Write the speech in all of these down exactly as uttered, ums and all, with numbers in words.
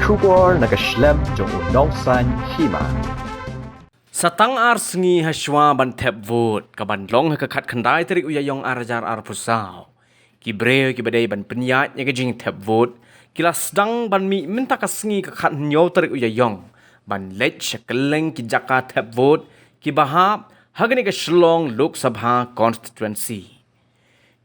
Khubor na ka shlem jong u nongsan hima. Sa tang ar sngi ha shuwa ban thep vote, ka ban long ha ka khatkhyndai tarik u Ïaïong ar hajar arphew saw. Ki briew ki ba dei ban pynïaid ïa ka jingthep vote, ki la sdang ban mih mynta ka sngi ka khathynñiew tarik u Ïaïong, ban leit sha kylleng ki jaka thep vote ki ba hap ha kane ka Shillong Lok Sabha constituency.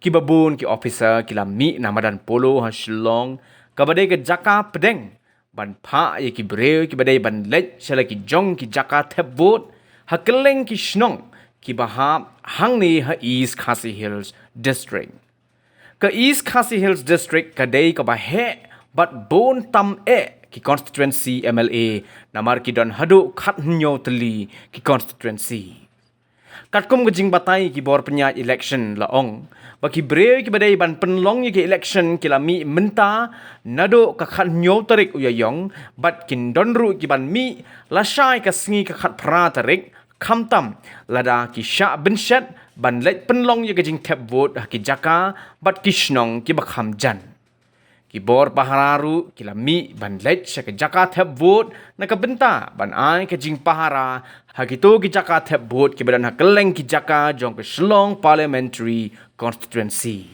Ki ba bun ki officer ki la mih na madan polo ha Shillong, ka ba dei ka jaka pdeng, ban phah ïa ki briew ki ba dei ban leit sha la ki jong ki jaka thep vote ha kylleng ki shnong ki ba hap hangne ha East Khasi Hills District. Ka East Khasi Hills District ka dei ka ba heh bad bun tam eh ki constituency M L A, namar ki don haduh khathynñiew tylli ki constituency. Katkum ka jingbatai ki bor pynïaid election la ong ba ki briew ki ba dei ban pynlong ïa ki election ki la mih mynta naduh ka khathynñiew tarik u Ïaïong, bad kin don ruh ki ban mih lashai ka sngi ka khatphra tarik, khamtam lada ki shah bynshet ban leit pynlong ïa ka jingthep vote ha ki jaka bad ki shnong ki ba kham jan. Ki bor pahara ruh ki la mih ban leit sha ka jaka thep vote na ka bynta ban ai ka jingpahara ha kito ki jaka thep vote ki ba don ha kylleng ki jaka jong ka Shillong Parliamentary Constituency.